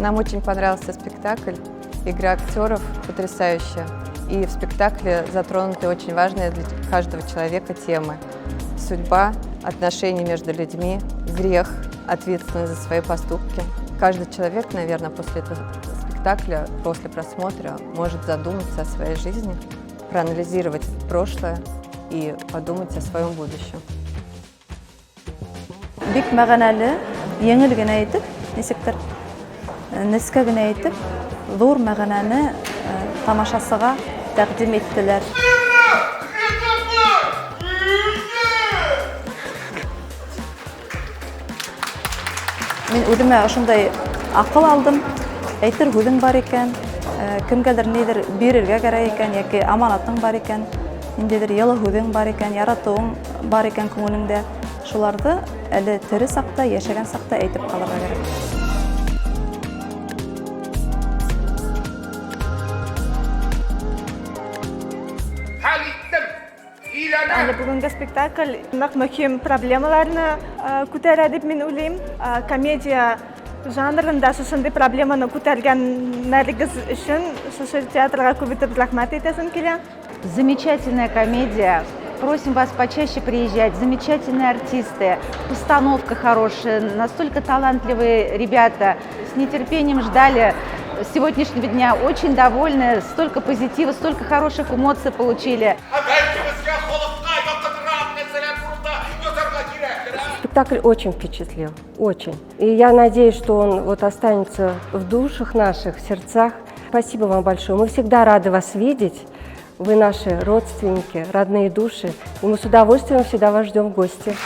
Нам очень понравился спектакль. Игра актеров потрясающая. И в спектакле затронуты очень важные для каждого человека темы. Судьба, отношения между людьми, грех, ответственность за свои поступки. Каждый человек, наверное, после этого спектакля, после просмотра может задуматься о своей жизни, проанализировать прошлое и подумать о своем будущем. Бик мәгънәле, җиңел генә итеп, ничектер, нечкә генә итеп, зур мәгънәне тамашачыга тәкъдим иттеләр. Мин үземә ошондай акыл алдым. Әйтер һүҙең бар икән, кемгәдер нидер бирергә кәрәк икән, яки аманатың бар икән, ниндидер йылы һүҙең бар икән, яратыуың бар икән күңелеңдә, шуларҙы әле тере саҡта, йәшәгән саҡта әйтеп ҡалырға кәрәк. Хәл иттем. Өйләнәм. Әле бүгенге спектакль нык мөһим проблемаларны күтәрә дип мин уйлыйм. Комедия жанрында шушындый проблеманы күтәргәннәрегез өчен шушы театрга күп итеп рәхмәт әйтәсем килә. Замечательная комедия. Просим вас почаще приезжать. Замечательные артисты, постановка хорошая, настолько талантливые ребята. С нетерпением ждали сегодняшнего дня. Очень довольны, столько позитива, столько хороших эмоций получили. Ә бәлки безгә халыкка якынрак нәрсәләр турында язарга кирәктер, ә? Спектакль очень впечатлил, очень. И я надеюсь, что он вот останется в душах наших, в сердцах. Спасибо вам большое. Мы всегда рады вас видеть. Вы наши родственники, родные души. И мы с удовольствием всегда вас ждем в гости.